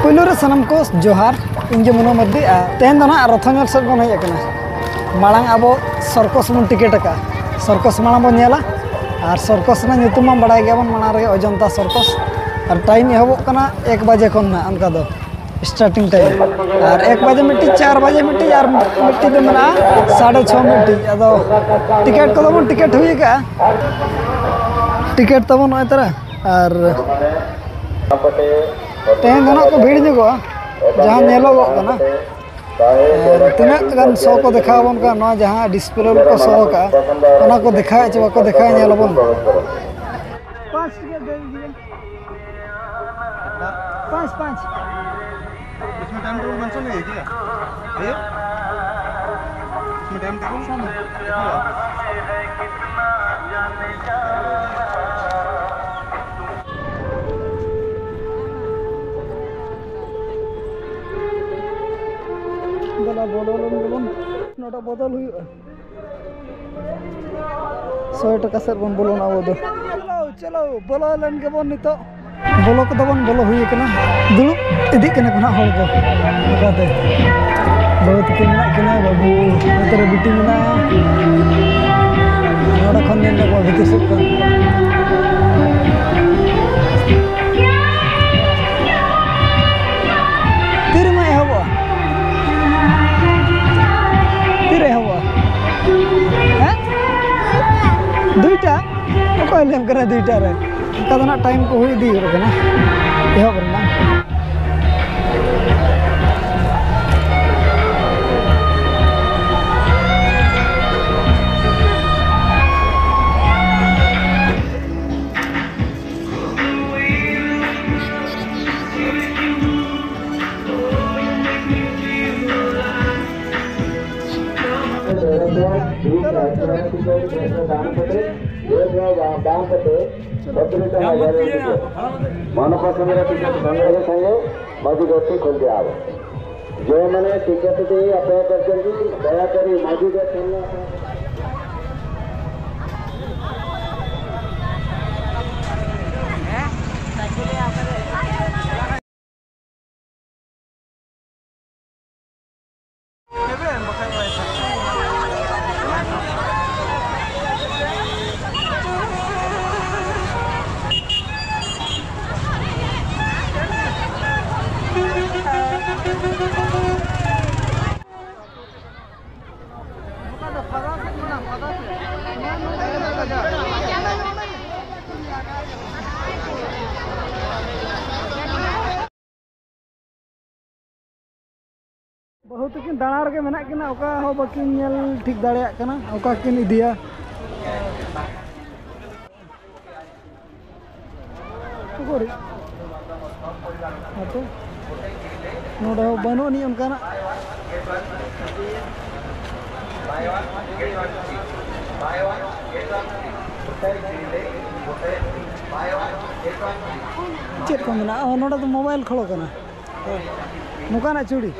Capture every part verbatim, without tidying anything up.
ᱯᱳᱭᱞᱳ ᱨᱮ ᱥᱟᱱᱟᱢ ᱠᱚ ᱡᱚᱦᱟᱨ, ᱤᱧ ᱜᱮ ᱢᱚᱱᱳ ᱢᱟᱨᱰᱤ᱾ ᱟᱨ ᱛᱮᱦᱮᱧ ᱫᱚ ᱱᱟᱦᱟᱜ ᱨᱚᱛᱷᱚ ᱧᱮᱞ ᱥᱮᱫ ᱵᱚᱱ ᱦᱮᱡ ᱟᱠᱟᱱᱟ᱾ ᱢᱟᱲᱟᱝ ᱟᱵᱚ ᱥᱚᱨᱠᱚᱥ ᱵᱚᱱ ᱴᱤᱠᱤᱴ ᱟᱠᱟᱫᱼᱟ, ᱥᱚᱨᱠᱚᱥ ᱢᱟᱲᱟᱝ ᱵᱚᱱ ᱧᱮᱞᱟ᱾ ᱟᱨ ᱥᱚᱨᱠᱚᱥ ᱨᱮᱱᱟᱜ ᱧᱩᱛᱩᱢ ᱢᱟ ᱵᱟᱲᱟᱭ ᱜᱮᱭᱟᱵᱚᱱ, ᱢᱟᱲᱟᱝ ᱨᱮᱜᱮ ᱚᱡᱚᱱᱛᱟ ᱥᱚᱨᱠᱚᱥ᱾ ᱟᱨ ᱴᱟᱭᱤᱢ ᱮᱦᱚᱵᱚᱜ ᱠᱟᱱᱟ ᱮᱠ ᱵᱟᱡᱮ ᱠᱷᱚᱱ ᱱᱟᱦᱟᱜ, ᱚᱱᱠᱟ ᱫᱚ ᱥᱴᱟᱨᱴᱤᱝ ᱴᱟᱭᱤᱢ᱾ ᱟᱨ ᱮᱠ ᱵᱟᱡᱮ ᱢᱤᱫᱴᱤᱡ, ᱪᱟᱨ ᱵᱟᱡᱮ ᱢᱤᱫᱴᱤᱡ, ᱟᱨ ᱢᱤᱫᱴᱤᱡ ᱫᱚ ᱢᱮᱱᱟᱜᱼᱟ ᱥᱟᱲᱮ ᱪᱷᱚ ᱢᱤᱫᱴᱤᱡ᱾ ᱟᱫᱚ ᱴᱤᱠᱤᱴ ᱠᱚᱫᱚ ᱵᱚᱱ ᱴᱤᱠᱤᱴ ᱦᱩᱭ ᱟᱠᱟᱫᱼᱟ, ᱴᱤᱠᱤᱴ ᱛᱟᱵᱚᱱ ᱱᱚᱜᱼᱚᱭ ᱛᱟᱨᱟ᱾ ᱟᱨ ᱛᱮᱦᱮᱧ ᱫᱚ ᱱᱟᱦᱟᱜ ᱠᱚ ᱵᱷᱤᱲ ᱧᱚᱜᱚᱜᱼᱟ, ᱡᱟᱦᱟᱸ ᱧᱮᱞᱚᱜᱚᱜ ᱠᱟᱱᱟ᱾ ᱟᱨ ᱛᱤᱱᱟᱹᱜ ᱜᱟᱱ ᱥᱳ ᱠᱚ ᱫᱮᱠᱷᱟᱣ ᱟᱵᱚᱱ ᱠᱟᱱᱟ, ᱱᱚᱣᱟ ᱡᱟᱦᱟᱸ ᱰᱤᱥᱯᱞᱮ ᱨᱮᱠᱚ ᱥᱳ ᱟᱠᱟᱫᱼᱟ, ᱚᱱᱟ ᱠᱚ ᱫᱮᱠᱷᱟᱣᱮᱫ ᱪᱮ ᱵᱟᱠᱚ ᱫᱮᱠᱷᱟᱣᱮᱫ, ᱧᱮᱞ ᱟᱵᱚᱱ᱾ पाँच टिकट दे दीजिए। पाँच, पाँच। इसमें टाइम टेबल मेंशन नहीं है क्या? है? इसमें टाइम टेबल? ᱫᱮᱞᱟ ᱵᱚᱞᱚ ᱞᱮᱱ ᱜᱮᱵᱚᱱ, ᱱᱚᱰᱮ ᱵᱚᱫᱚᱞ ᱦᱩᱭᱩᱜᱼᱟ᱾ ᱥᱚᱭ ᱴᱟᱠᱟ ᱥᱮᱫ ᱵᱚᱱ ᱵᱚᱞᱚᱱᱟ ᱟᱵᱚ ᱫᱚ᱾ ᱪᱚᱞᱚ, ᱪᱚᱞᱚ, ᱵᱚᱞᱚ ᱞᱮᱱ ᱜᱮᱵᱚᱱ ᱱᱤᱛᱚᱜ᱾ ᱵᱚᱞᱚ ᱠᱚᱫᱚ ᱵᱚᱱ ᱵᱚᱞᱚ ᱦᱩᱭ ᱟᱠᱟᱱᱟ᱾ ᱫᱩᱲᱩᱵ ᱤᱫᱤᱜ ᱠᱟᱱᱟ ᱠᱚ ᱱᱟᱦᱟᱜ ᱦᱚᱲ ᱠᱚ᱾ ᱱᱚᱝᱠᱟᱛᱮ ᱵᱟᱹᱵᱩ ᱛᱟᱹᱠᱤᱱ ᱢᱮᱱᱟᱜ ᱠᱤᱱᱟ, ᱵᱟᱹᱵᱩ ᱱᱚᱛᱮ ᱨᱮ ᱵᱤᱴᱤ ᱢᱮᱱᱟᱭᱟ᱾ ᱱᱚᱰᱮ ᱠᱷᱚᱱ ᱧᱮᱞ ᱧᱚᱜ ᱠᱚᱣᱟ ᱵᱷᱤᱛᱤᱨ ᱥᱮᱫ ᱠᱷᱚᱱ᱾ ᱛᱤᱨᱮᱢᱟ ᱮᱦᱚᱵᱚᱜᱼᱟ? ᱛᱤᱨᱮ ᱮᱦᱚᱵᱚᱜᱼᱟ? ᱦᱮᱸ? ᱫᱩᱭᱴᱟ? ᱚᱠᱚᱭ ᱞᱟᱹᱭᱟᱢ ᱠᱟᱱᱟ ᱫᱩᱭᱴᱟ ᱨᱮ? ᱚᱱᱠᱟ ᱫᱚ ᱱᱟᱜ ᱴᱟᱭᱤᱢ ᱠᱚ ᱦᱩᱭ ᱤᱫᱤ ᱜᱚᱫ ᱠᱟᱱᱟ ᱮᱦᱚᱵ ᱨᱮᱱᱟᱜ᱾ ମାନବ ସଂଘର ଟିକେଟ ସଂଗ୍ରହ ସାଙ୍ଗେ ମଝି ଗୋଷ୍ଠୀ ଖୋଲିଦିଆ ହେବ। ଯେଉଁମାନେ ଟିକେଟ ଦେଇ ଅପେକ୍ଷା କରିଛନ୍ତି, ଦୟାକରି ମଝି ଗୋଷ୍ଠୀ ᱵᱟᱹᱦᱩ ᱛᱟᱹᱠᱤᱱ ᱫᱟᱬᱟ ᱨᱮᱜᱮ ᱢᱮᱱᱟᱜ ᱠᱤᱱᱟ, ᱚᱠᱟ ᱦᱚᱸ ᱵᱟᱹᱠᱤᱱ ᱧᱮᱞ ᱴᱷᱤᱠ ᱫᱟᱲᱮᱭᱟᱜ ᱠᱟᱱᱟ, ᱚᱠᱟ ᱠᱤᱱ ᱤᱫᱤᱭᱟ᱾ ᱩᱠᱩᱨᱤᱡ? ᱦᱟᱯᱮ᱾ ᱱᱚᱰᱮ ᱦᱚᱸ ᱵᱟᱹᱱᱩᱜ ᱟᱹᱱᱤᱡ ᱚᱱᱠᱟᱱᱟᱜ᱾ ᱪᱮᱫ ᱠᱚ ᱢᱮᱱᱟᱜᱼᱟ? ᱚ, ᱱᱚᱰᱮ ᱫᱚ ᱢᱳᱵᱟᱭᱤᱞ ᱠᱷᱚᱲᱚ ᱠᱟᱱᱟ᱾ ᱱᱚᱝᱠᱟᱱᱟᱜ ᱪᱩᱲᱤ᱾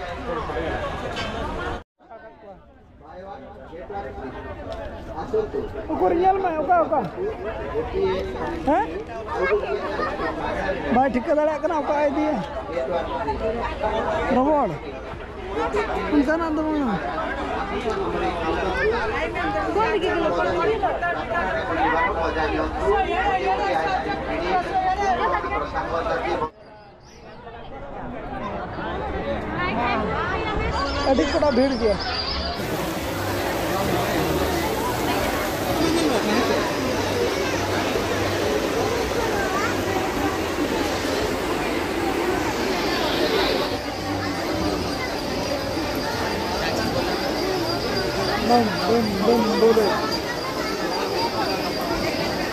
ᱩᱠᱩᱨ ᱧᱮᱞ ᱢᱮ, ᱚᱠᱟ, ᱚᱠᱟ? ᱦᱮᱸ? ᱵᱟᱭ ᱴᱷᱤᱠᱟᱹ ᱫᱟᱲᱮᱭᱟᱜ ᱠᱟᱱᱟ, ᱚᱠᱟ ᱤᱫᱤᱭᱟ᱾ ᱨᱚᱵᱚᱲ᱾ ᱚᱱᱠᱟᱱᱟᱜ ᱫᱚ ᱵᱟᱝᱟ᱾ ᱟᱹᱰᱤ ᱠᱚᱰᱟ ᱵᱷᱤᱲ ᱜᱮᱭᱟ᱾ ᱵᱩᱢ, ᱵᱩᱢ, ᱵᱩᱢ, ᱵᱩᱢ᱾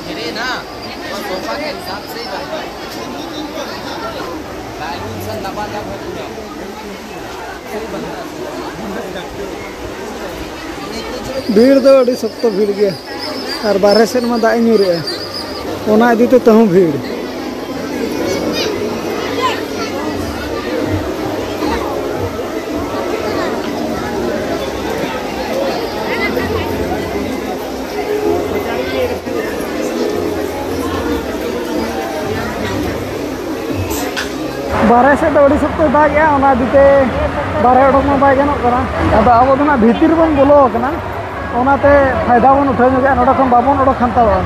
गिरे ना, तो सोफा के हिसाब से ही बैठो। बैलून से लबालब है पूरा। ᱵᱷᱤᱲ ᱫᱚ ᱟᱹᱰᱤ ᱥᱚᱠᱛᱚ ᱵᱷᱤᱲ ᱜᱮᱭᱟ, ᱟᱨ ᱵᱟᱨᱦᱮ ᱥᱮᱫ ᱢᱟ ᱫᱟᱜ ᱮ ᱧᱩᱨᱮᱜᱼᱟ, ᱚᱱᱟ ᱤᱫᱤ ᱛᱮ ᱛᱟᱹᱦᱩᱸ ᱵᱷᱤᱲ᱾ ᱵᱟᱨᱦᱮ ᱥᱮᱫ ᱫᱚ ᱟᱹᱰᱤ ᱥᱚᱠᱛᱚᱭ ᱫᱟᱜᱮᱜᱼᱟ, ᱚᱱᱟ ᱤᱫᱤ ᱛᱮ ᱵᱟᱨᱦᱮ ᱚᱰᱚᱠ ᱢᱟ ᱵᱟᱭ ᱜᱟᱱᱚᱜ ᱠᱟᱱᱟ᱾ ᱟᱫᱚ ᱟᱵᱚ ᱫᱚ ᱱᱟᱜ ᱵᱷᱤᱛᱤᱨ ᱵᱚᱱ ᱵᱚᱞᱚ ᱟᱠᱟᱱᱟ, ᱚᱱᱟᱛᱮ ᱯᱷᱟᱭᱫᱟ ᱵᱚᱱ ᱩᱴᱷᱟᱹᱣ ᱧᱚᱜᱮᱜᱼᱟ, ᱱᱚᱰᱮ ᱠᱷᱚᱱ ᱵᱟᱵᱚᱱ ᱚᱰᱚᱠ ᱦᱟᱛᱟᱲᱚᱜᱼᱟ᱾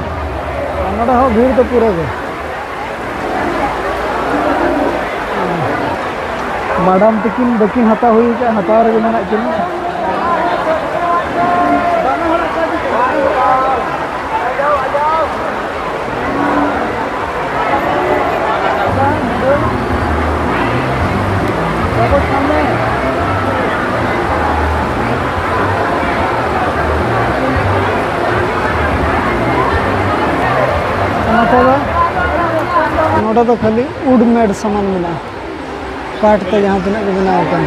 ᱱᱚᱰᱮ ᱦᱚᱸ ᱵᱷᱤᱲ ᱫᱚ ᱯᱩᱨᱟᱹ ᱜᱮ᱾ ᱢᱟᱰᱟᱢ ᱛᱟᱹᱠᱤᱱ ᱵᱟᱹᱠᱤᱱ ᱦᱟᱛᱟᱣ ᱦᱩᱭ ᱟᱠᱟᱫᱼᱟ, ᱦᱟᱛᱟᱣ ᱨᱮᱜᱮ ᱢᱮᱱᱟᱜ ᱠᱤᱱᱟ᱾ ᱫᱚ ᱠᱷᱟᱹᱞᱤ wood made ᱥᱟᱢᱟᱱ ᱢᱮᱱᱟᱜᱼᱟ, ᱠᱟᱴ ᱛᱮ ᱡᱟᱦᱟᱸ ᱛᱤᱱᱟᱹᱜ ᱜᱮ ᱵᱮᱱᱟᱣ ᱟᱠᱟᱱ᱾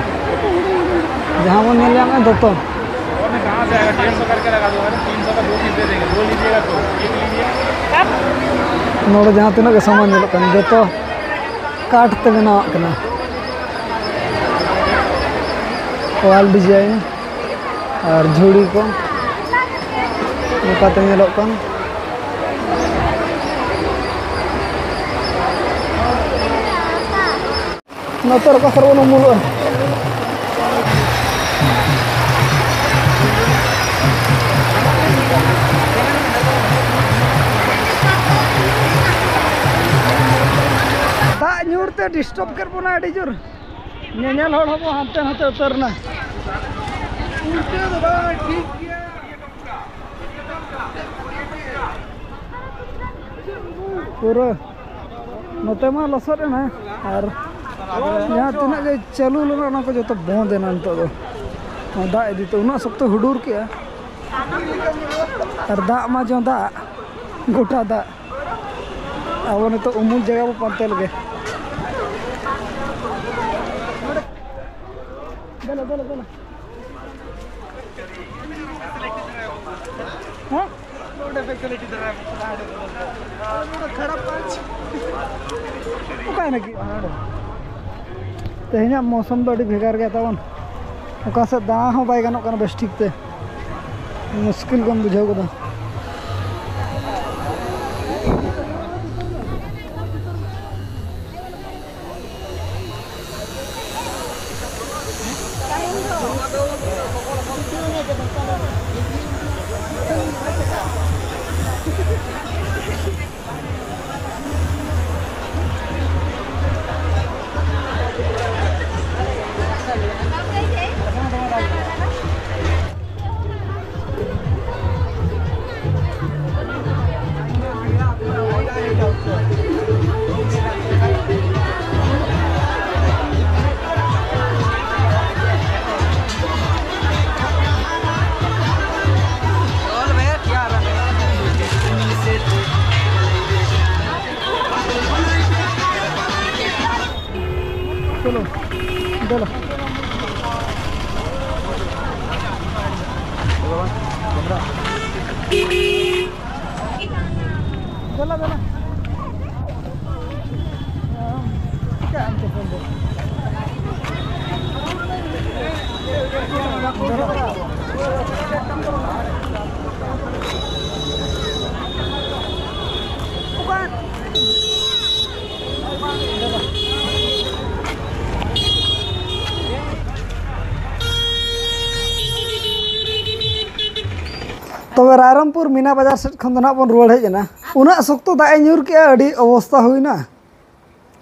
ᱡᱟᱦᱟᱸ ᱵᱚᱱ ᱧᱮᱞ ᱧᱟᱢᱮᱫ ᱫᱚᱛᱚ, ᱱᱚᱰᱮ ᱡᱟᱦᱟᱸ ᱛᱤᱱᱟᱹᱜ ᱜᱮ ᱥᱟᱢᱟᱱ ᱧᱮᱞᱚᱜ ᱠᱟᱱ, ᱡᱚᱛᱚ ᱠᱟᱴ ᱛᱮ ᱵᱮᱱᱟᱣᱟᱜ ᱠᱟᱱᱟ᱾ Wall design ᱟᱨ ᱡᱷᱩᱲᱤ ᱠᱚ ᱱᱚᱝᱠᱟᱛᱮ ᱧᱮᱞᱚᱜ ᱠᱟᱱ᱾ ᱱᱚᱛᱮ ᱨᱮ ᱚᱠᱟ ᱥᱮᱫ ᱵᱚᱱ ᱩᱢᱩᱞᱚᱜᱼᱟ? ᱫᱟᱜ ᱧᱩᱨ ᱛᱮ disturb ᱠᱮᱫ ᱵᱚᱱᱟ ᱟᱹᱰᱤ ᱡᱳᱨ᱾ ᱧᱮᱧᱮᱞ ᱦᱚᱲ ᱦᱚᱸᱵᱚ ᱦᱟᱱᱛᱮ ᱱᱟᱛᱮ ᱩᱛᱟᱹᱨ ᱮᱱᱟ᱾ ᱩᱞᱴᱟᱹ ᱫᱚ ᱵᱟᱝ, ᱴᱷᱤᱠ ᱜᱮᱭᱟ᱾ ᱯᱩᱨᱟᱹ ᱱᱚᱛᱮ ᱢᱟ ᱞᱚᱥᱚᱫ ᱮᱱᱟ, ᱟᱨ ᱡᱟᱦᱟᱸ ᱛᱤᱱᱟᱹᱜ ᱜᱮ ᱪᱟᱹᱞᱩ ᱞᱮᱱᱟ, ᱚᱱᱟ ᱠᱚ ᱡᱚᱛᱚ ᱵᱚᱱᱫ ᱮᱱᱟ ᱱᱤᱛᱚᱜ ᱫᱚ᱾ ᱫᱟᱜ ᱤᱫᱤ ᱛᱮ ᱩᱱᱟᱹᱜ ᱥᱚᱠᱛᱚ ᱦᱩᱰᱩᱨ ᱠᱮᱜᱼᱟ, ᱟᱨ ᱫᱟᱜ ᱢᱟ ᱡᱚ ᱫᱟᱜ, ᱜᱚᱴᱟ ᱫᱟᱜ᱾ ᱟᱵᱚ ᱱᱤᱛᱚᱜ ᱩᱢᱩᱞ ᱡᱟᱭᱜᱟ ᱵᱚ ᱯᱟᱱᱛᱮ ᱞᱮᱜᱮ᱾ ᱫᱮᱞᱟ, ᱫᱮᱞᱟ, ᱫᱮᱞᱟ᱾ ᱦᱮᱸ? ᱚᱠᱟᱭᱮᱱᱟ ᱠᱤ? ᱛᱮᱦᱮᱧᱟᱜ ᱢᱳᱥᱚᱢ ᱫᱚ ᱟᱹᱰᱤ ᱵᱷᱮᱜᱟᱨ ᱜᱮᱭᱟ ᱛᱟᱵᱚᱱ᱾ ᱚᱠᱟ ᱥᱮᱫ ᱫᱟᱬᱟ ᱦᱚᱸ ᱵᱟᱭ ᱜᱟᱱᱚᱜ ᱠᱟᱱᱟ ᱵᱮᱥ ᱴᱷᱤᱠ ᱛᱮ, ᱢᱩᱥᱠᱤᱞ ᱜᱮᱢ ᱵᱩᱡᱷᱟᱹᱣ ᱜᱚᱫᱟ᱾ चलो, चलो। चलो, चलो। क्या हम तो बोल दो। ᱛᱚᱵᱮ ᱨᱟᱭᱨᱚᱝᱯᱩᱨ ᱢᱤᱱᱟ ᱵᱟᱡᱟᱨ ᱥᱮᱫ ᱠᱷᱚᱱ ᱫᱚ ᱱᱟᱜ ᱵᱚᱱ ᱨᱩᱣᱟᱹᱲ ᱦᱮᱡ ᱮᱱᱟ᱾ ᱩᱱᱟᱹᱜ ᱥᱚᱠᱛᱚ ᱫᱟᱜ ᱮ ᱧᱩᱨ ᱠᱮᱜᱼᱟ, ᱟᱹᱰᱤ ᱚᱵᱚᱥᱛᱟ ᱦᱩᱭᱱᱟ᱾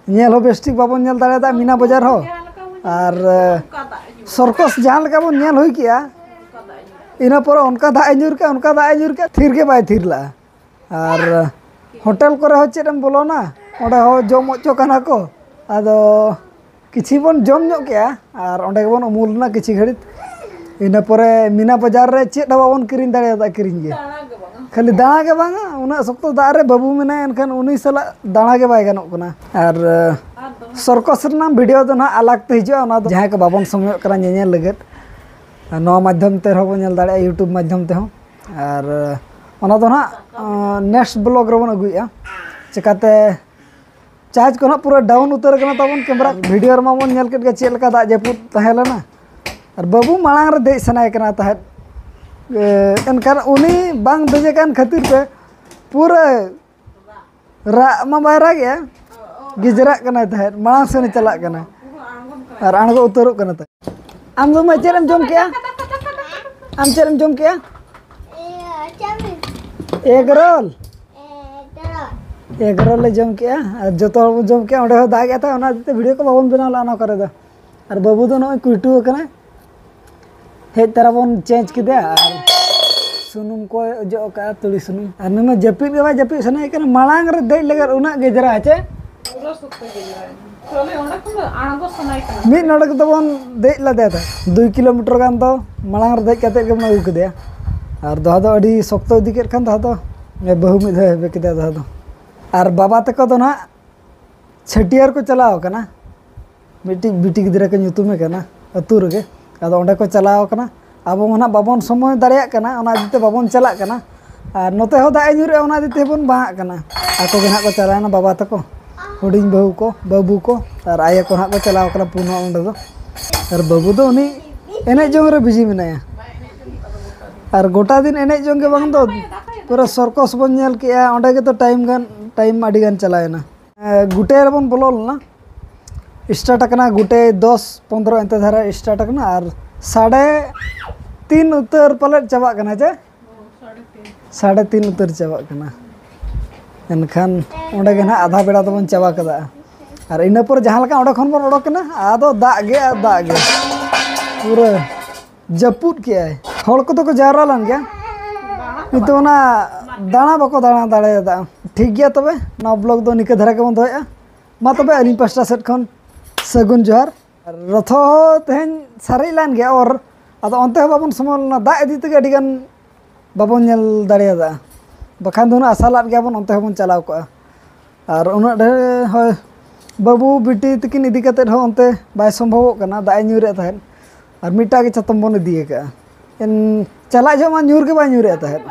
ᱧᱮᱞ ᱦᱚᱸ ᱵᱮᱥ ᱴᱷᱤᱠ ᱵᱟᱵᱚᱱ ᱧᱮᱞ ᱫᱟᱲᱮᱭᱟᱫᱟ ᱢᱤᱱᱟ ᱵᱟᱡᱟᱨ ᱦᱚᱸ᱾ ᱟᱨ ᱥᱚᱨᱠᱚᱥ ᱡᱟᱦᱟᱸ ᱞᱮᱠᱟ ᱵᱚᱱ ᱧᱮᱞ ᱦᱩᱭ ᱠᱮᱜᱼᱟ, ᱤᱱᱟᱹ ᱯᱚᱨᱮ ᱚᱱᱠᱟ ᱫᱟᱜ ᱮ ᱧᱩᱨ ᱠᱮᱜᱼᱟ, ᱚᱱᱠᱟ ᱫᱟᱜ ᱮ ᱧᱩᱨ ᱠᱮᱜᱼᱟ, ᱛᱷᱤᱨ ᱜᱮ ᱵᱟᱭ ᱛᱷᱤᱨ ᱞᱮᱜᱼᱟ᱾ ᱟᱨ ᱦᱳᱴᱮᱞ ᱠᱚᱨᱮ ᱦᱚᱸ ᱪᱮᱫ ᱮᱢ ᱵᱚᱞᱚᱱᱟ, ᱚᱸᱰᱮ ᱦᱚᱸ ᱡᱚᱢ ᱦᱚᱪᱚ ᱠᱟᱱᱟ ᱠᱚ᱾ ᱟᱫᱚ ᱠᱤᱪᱷᱤ ᱵᱚᱱ ᱡᱚᱢ ᱧᱚᱜ ᱠᱮᱜᱼᱟ ᱟᱨ ᱚᱸᱰᱮ ᱜᱮᱵᱚᱱ ᱩᱢᱩᱞ ᱮᱱᱟ ᱠᱤᱪᱷᱤ ᱜᱷᱟᱹᱲᱤᱡ᱾ ᱤᱱᱟᱹ ᱯᱚᱨᱮ ᱢᱤᱱᱟ ᱵᱟᱡᱟᱨ ᱨᱮ ᱪᱮᱫ ᱦᱚᱸ ᱵᱟᱵᱚᱱ ᱠᱤᱨᱤᱧ ᱫᱟᱲᱮᱭᱟᱫᱟ ᱠᱤᱨᱤᱧ ᱜᱮ᱾ ᱠᱷᱟᱹᱞᱤ ᱫᱟᱬᱟ ᱜᱮ ᱵᱟᱝᱟ, ᱩᱱᱟᱹᱜ ᱥᱚᱠᱛᱚ ᱫᱟᱜ ᱨᱮ ᱵᱟᱹᱵᱩ ᱢᱮᱱᱟᱭᱟ, ᱮᱱᱠᱷᱟᱱ ᱩᱱᱤ ᱥᱟᱞᱟᱜ ᱫᱟᱬᱟ ᱜᱮ ᱵᱟᱭ ᱜᱟᱱᱚᱜ ᱠᱟᱱᱟ᱾ ᱟᱨ ᱥᱚᱨᱠᱚᱥ ᱨᱮᱱᱟᱜ ᱵᱷᱤᱰᱤᱭᱳ ᱫᱚ ᱱᱟᱦᱟᱜ ᱟᱞᱟᱜᱽ ᱛᱮ ᱦᱤᱡᱩᱜᱼᱟ, ᱚᱱᱟ ᱫᱚ ᱡᱟᱦᱟᱸᱭ ᱠᱚ ᱵᱟᱵᱚᱱ ᱥᱚᱢᱚᱭᱚᱜ ᱠᱟᱱᱟ ᱧᱮᱧᱮᱞ ᱞᱟᱹᱜᱤᱫ, ᱱᱚᱣᱟ ᱢᱟᱫᱽᱫᱷᱚᱢ ᱛᱮ ᱨᱮᱦᱚᱸ ᱵᱚᱱ ᱧᱮᱞ ᱫᱟᱲᱮᱭᱟᱜᱼᱟ, YouTube ᱢᱟᱫᱽᱫᱷᱚᱢ ᱛᱮᱦᱚᱸ᱾ ᱟᱨ ᱚᱱᱟ ᱫᱚ ᱱᱟᱦᱟᱜ ᱱᱮᱠᱥᱴ ᱵᱞᱚᱜ ᱨᱮᱵᱚᱱ ᱟᱹᱜᱩᱭᱮᱫᱼᱟ᱾ ᱪᱤᱠᱟᱹᱛᱮ ᱪᱟᱨᱡᱽ ᱠᱚ ᱱᱟᱦᱟᱜ ᱯᱩᱨᱟᱹ ᱰᱟᱣᱩᱱ ᱩᱛᱟᱹᱨ ᱠᱟᱱᱟ ᱛᱟᱵᱚᱱ ᱠᱮᱢᱮᱨᱟ᱾ ᱵᱷᱤᱰᱤᱭᱳ ᱨᱮᱢᱟ ᱵᱚᱱ ᱧᱮᱞ ᱠᱮᱫ ᱜᱮ ᱪᱮᱫ ᱞᱮᱠᱟ ᱫᱟᱜ ᱡᱟᱹᱯᱩᱫ ᱛᱟᱦᱮᱸ ᱞᱮᱱᱟ᱾ ᱟᱨ ᱵᱟᱹᱵᱩ ᱢᱟᱲᱟᱝ ᱨᱮ ᱫᱮᱡ ᱥᱟᱱᱟᱭᱮ ᱠᱟᱱᱟ ᱛᱟᱦᱮᱸᱫ, ᱮ, ᱮᱱᱠᱷᱟᱱ ᱩᱱᱤ ᱵᱟᱝ ᱫᱮᱡ ᱟᱠᱟᱱ ᱠᱷᱟᱹᱛᱤᱨ ᱛᱮ ᱯᱩᱨᱟᱹ ᱨᱟᱜ ᱢᱟ ᱵᱟᱭ ᱨᱟᱜᱮᱜᱼᱟ, ᱜᱮᱡᱮᱨᱟᱜ ᱠᱟᱱᱟᱭ ᱛᱟᱦᱮᱸᱫ, ᱢᱟᱲᱟᱝ ᱥᱮᱱᱮ ᱪᱟᱞᱟᱜ ᱠᱟᱱᱟ ᱟᱨ ᱟᱬᱜᱚ ᱩᱛᱟᱹᱨᱚᱜ ᱠᱟᱱᱟ ᱛᱟᱦᱮᱸᱫ᱾ ᱟᱢ ᱫᱚ ᱢᱟ ᱪᱮᱫ ᱮᱢ ᱡᱚᱢ ᱠᱮᱜᱼᱟ? ᱟᱢ ᱪᱮᱫ ᱮᱢ ᱡᱚᱢ ᱠᱮᱜᱼᱟ? ᱮᱜᱽ ᱨᱳᱞ᱾ ᱮᱜᱽ ᱨᱳᱞ ᱞᱮ ᱡᱚᱢ ᱠᱮᱜᱼᱟ ᱟᱨ ᱡᱚᱛᱚ ᱦᱚᱲ ᱵᱚᱱ ᱡᱚᱢ ᱠᱮᱜᱼᱟ᱾ ᱚᱸᱰᱮ ᱦᱚᱸ ᱫᱟᱜ ᱜᱮ ᱛᱟᱦᱮᱸᱫ, ᱚᱱᱟ ᱦᱚᱛᱮᱡ ᱛᱮ ᱵᱷᱤᱰᱤᱭᱳ ᱠᱚ ᱵᱟᱵᱚᱱ ᱵᱮᱱᱟᱣ ᱞᱮᱫᱼᱟ ᱚᱱᱟ ᱠᱚᱨᱮ ᱫᱚ᱾ ᱟᱨ ᱵᱟᱹᱵᱩ ᱫᱚ ᱱᱚᱜᱼᱚᱭ ᱠᱩᱭᱴᱩ ᱟᱠᱟᱱᱟᱭ᱾ ᱦᱮᱡ ᱛᱟᱨᱟ ᱵᱚᱱ ᱪᱮᱧᱡᱽ ᱠᱮᱫᱮᱭᱟ ᱟᱨ ᱥᱩᱱᱩᱢ ᱠᱚᱭ ᱚᱡᱚᱜ ᱟᱠᱟᱫᱼᱟ, ᱛᱩᱲᱤ ᱥᱩᱱᱩᱢ᱾ ᱟᱨ ᱱᱩᱭ ᱢᱟ ᱡᱟᱹᱯᱤᱫ ᱜᱮ ᱵᱟᱭ ᱡᱟᱹᱯᱤᱫ ᱥᱟᱱᱟᱭᱮ ᱠᱟᱱᱟ, ᱢᱟᱲᱟᱝ ᱨᱮ ᱫᱮᱡ ᱞᱟᱹᱜᱤᱫ ᱩᱱᱟᱹᱜ ᱜᱮᱡᱽᱨᱟ ᱦᱮᱸᱪᱮ᱾ ᱯᱩᱨᱟᱹ ᱥᱚᱠᱛᱚ ᱜᱮᱡᱽᱨᱟ᱾ ᱪᱚᱞᱮ, ᱚᱸᱰᱮ ᱠᱷᱚᱱ ᱫᱚ ᱟᱬᱜᱚ ᱥᱟᱱᱟᱭᱮ ᱠᱟᱱᱟ᱾ ᱢᱤᱫ ᱱᱚᱰᱮᱠ ᱫᱚᱵᱚᱱ ᱫᱮᱡ ᱞᱮᱫᱮ ᱛᱟᱦᱮᱸᱫ, ᱫᱩᱭ ᱠᱤᱞᱳᱢᱤᱴᱟᱨ ᱜᱟᱱ ᱫᱚ ᱢᱟᱲᱟᱝ ᱨᱮ ᱫᱮᱡ ᱠᱟᱛᱮᱫ ᱜᱮᱵᱚᱱ ᱟᱹᱜᱩ ᱠᱮᱫᱮᱭᱟ᱾ ᱟᱨ ᱫᱚᱦᱟ ᱫᱚ ᱟᱹᱰᱤ ᱥᱚᱠᱛᱚ ᱤᱫᱤ ᱠᱮᱫ ᱠᱷᱟᱱ ᱫᱚᱦᱟ ᱫᱚ ᱵᱟᱹᱦᱩ ᱢᱤᱫ ᱫᱷᱟᱣ ᱦᱮᱵᱮ ᱠᱮᱫᱮᱭᱟ ᱫᱚᱦᱟ ᱫᱚ᱾ ᱟᱨ ᱵᱟᱵᱟ ᱛᱟᱠᱚ ᱫᱚ ᱱᱟᱦᱟᱜ ᱪᱷᱟᱹᱴᱭᱟᱹᱨ ᱠᱚ ᱪᱟᱞᱟᱣ ᱟᱠᱟᱱᱟ᱾ ᱢᱤᱫᱴᱤᱡ ᱵᱤᱴᱤ ᱜᱤᱫᱽᱨᱟᱹ ᱠᱚ ᱧᱩᱛᱩᱢᱮ ᱠᱟᱱᱟ ᱟᱹᱛᱩ ᱨᱮᱜᱮ᱾ ᱟᱫᱚ ᱚᱸᱰᱮ ᱠᱚ ᱪᱟᱞᱟᱣ ᱠᱟᱱᱟ, ᱟᱵᱚ ᱢᱟ ᱱᱟᱦᱟᱜ ᱵᱟᱵᱚᱱ ᱥᱚᱢᱚᱭ ᱫᱟᱲᱮᱭᱟᱜ ᱠᱟᱱᱟ, ᱚᱱᱟ ᱤᱫᱤ ᱛᱮ ᱵᱟᱵᱚᱱ ᱪᱟᱞᱟᱜ ᱠᱟᱱᱟ᱾ ᱟᱨ ᱱᱚᱛᱮ ᱦᱚᱸ ᱫᱟᱜ ᱮ ᱧᱩᱨᱮᱜᱼᱟ, ᱚᱱᱟ ᱤᱫᱤ ᱛᱮᱵᱚᱱ ᱵᱟᱝᱟᱜ ᱠᱟᱱᱟ᱾ ᱟᱠᱚ ᱜᱮ ᱱᱟᱦᱟᱜ ᱠᱚ ᱪᱟᱞᱟᱣᱮᱱᱟ, ᱵᱟᱵᱟ ᱛᱟᱠᱚ, ᱦᱩᱰᱤᱧ ᱵᱟᱹᱦᱩ ᱠᱚ, ᱵᱟᱹᱵᱩ ᱠᱚ, ᱟᱨ ᱟᱭᱳ ᱠᱚ ᱱᱟᱦᱟᱜ ᱠᱚ ᱪᱟᱞᱟᱣ ᱠᱟᱱᱟ ᱯᱩᱱ ᱦᱚᱲ ᱚᱸᱰᱮ ᱫᱚ᱾ ᱟᱨ ᱵᱟᱹᱵᱩ ᱫᱚ ᱩᱱᱤ ᱮᱱᱮᱡ ᱡᱚᱝ ᱨᱮ ᱵᱤᱡᱤ ᱢᱮᱱᱟᱭᱟ᱾ ᱟᱨ ᱜᱚᱴᱟ ᱫᱤᱱ ᱮᱱᱮᱡ ᱡᱚᱝ ᱜᱮ ᱵᱟᱝ ᱫᱚ, ᱯᱩᱨᱟᱹ ᱥᱚᱨᱠᱚᱥ ᱵᱚᱱ ᱧᱮᱞ ᱠᱮᱜᱼᱟ, ᱚᱸᱰᱮ ᱜᱮᱛᱚ ᱴᱟᱭᱤᱢ ᱜᱟᱱ, ᱴᱟᱭᱤᱢ ᱟᱹᱰᱤ ᱜᱟᱱ ᱪᱟᱞᱟᱣᱮᱱᱟ᱾ ᱮ, ᱜᱩᱴᱮ ᱨᱮᱵᱚᱱ ᱵᱚᱞᱚ ᱞᱮᱱᱟ᱾ ᱥᱴᱟᱨᱴ ᱟᱠᱟᱱᱟ ᱜᱩᱴᱮ ᱫᱚᱥ ᱯᱚᱱᱫᱽᱨᱚ ᱮᱱᱛᱮ ᱫᱷᱟᱨᱟ ᱥᱴᱟᱨᱴ ᱟᱠᱟᱱᱟ, ᱟᱨ ᱥᱟᱲᱮ ᱛᱤᱱ ᱩᱛᱟᱹᱨ ᱯᱟᱞᱮᱫ ᱪᱟᱵᱟᱜ ᱠᱟᱱᱟ ᱪᱮ? ᱥᱟᱲᱮ ᱛᱤᱱ ᱩᱛᱟᱹᱨ ᱪᱟᱵᱟᱜ ᱠᱟᱱᱟ᱾ ᱮᱱᱠᱷᱟᱱ ᱚᱸᱰᱮ ᱜᱮ ᱱᱟᱦᱟᱜ ᱟᱫᱷᱟ ᱵᱮᱲᱟ ᱫᱚᱵᱚᱱ ᱪᱟᱵᱟ ᱠᱟᱫᱟ᱾ ᱟᱨ ᱤᱱᱟᱹ ᱯᱚᱨ ᱡᱟᱦᱟᱸ ᱞᱮᱠᱟ ᱚᱸᱰᱮ ᱠᱷᱚᱱ ᱵᱚᱱ ᱚᱰᱚᱠ ᱮᱱᱟ, ᱟᱫᱚ ᱫᱟᱜ ᱜᱮ ᱟᱨ ᱫᱟᱜ ᱜᱮ, ᱯᱩᱨᱟᱹ ᱡᱟᱹᱯᱩᱫ ᱠᱮᱜᱼᱟᱭ᱾ ᱦᱚᱲ ᱠᱚᱫᱚ ᱠᱚ ᱡᱟᱣᱨᱟ ᱞᱮᱱ ᱜᱮᱭᱟ, ᱠᱤᱱᱛᱩ ᱚᱱᱟ ᱫᱟᱬᱟ ᱵᱟᱠᱚ ᱫᱟᱬᱟ ᱫᱟᱲᱮᱭᱟᱫᱟ᱾ ᱴᱷᱤᱠ ᱜᱮᱭᱟ, ᱛᱚᱵᱮ ᱱᱚᱣᱟ ᱵᱞᱚᱜ ᱫᱚ ᱱᱤᱠᱟᱹ ᱫᱷᱟᱨᱟ ᱜᱮᱵᱚᱱ ᱫᱚᱦᱚᱭᱮᱫᱼᱟ᱾ ᱢᱟ ᱛᱚᱵᱮ, ᱟᱹᱞᱤᱧ ᱯᱟᱥᱴᱟ ᱥᱮᱫ ᱠᱷᱚᱱ ᱥᱟᱹᱜᱩᱱ ᱡᱚᱦᱟᱨ᱾ ᱨᱚᱛᱷᱚ ᱛᱮᱦᱮᱧ ᱥᱟᱨᱮᱡ ᱞᱮᱱ ᱜᱮᱭᱟ ᱚᱨ, ᱟᱫᱚ ᱚᱱᱛᱮ ᱦᱚᱸ ᱵᱟᱵᱚᱱ ᱥᱚᱢᱚᱭ ᱞᱮᱱᱟ, ᱫᱟᱜ ᱤᱫᱤ ᱛᱮᱜᱮ ᱟᱹᱰᱤ ᱜᱟᱱ ᱵᱟᱵᱚᱱ ᱧᱮᱞ ᱫᱟᱲᱮᱭᱟᱫᱟ᱾ ᱵᱟᱠᱷᱟᱱ ᱫᱚ ᱦᱩᱱᱟᱹᱝ ᱟᱥᱟ ᱞᱟᱫ ᱜᱮᱭᱟᱵᱚᱱ, ᱚᱱᱛᱮ ᱦᱚᱸᱵᱚᱱ ᱪᱟᱞᱟᱣ ᱠᱚᱜᱼᱟ᱾ ᱟᱨ ᱩᱱᱟᱹᱜ ᱰᱷᱮᱨ ᱦᱚᱭ ᱵᱟᱹᱵᱩ ᱵᱤᱴᱤ ᱛᱤᱠᱤᱱ ᱤᱫᱤ ᱠᱟᱛᱮᱫ ᱦᱚᱸ ᱚᱱᱛᱮ ᱵᱟᱭ ᱥᱚᱢᱵᱷᱚᱵᱚᱜ ᱠᱟᱱᱟ, ᱫᱟᱜ ᱮ ᱧᱩᱨᱮᱫ ᱛᱟᱦᱮᱸᱫ᱾ ᱟᱨ ᱢᱤᱫᱴᱟᱜ ᱜᱮ ᱪᱟᱛᱚᱢ ᱵᱚᱱ ᱤᱫᱤ ᱟᱠᱟᱫᱼᱟ᱾ ᱮᱱ ᱪᱟᱞᱟᱜ ᱡᱚᱦᱚᱜ ᱢᱟ ᱧᱩᱨ ᱜᱮ ᱵᱟᱭ ᱧᱩᱨᱮᱫ ᱛᱟᱦᱮᱸᱫ᱾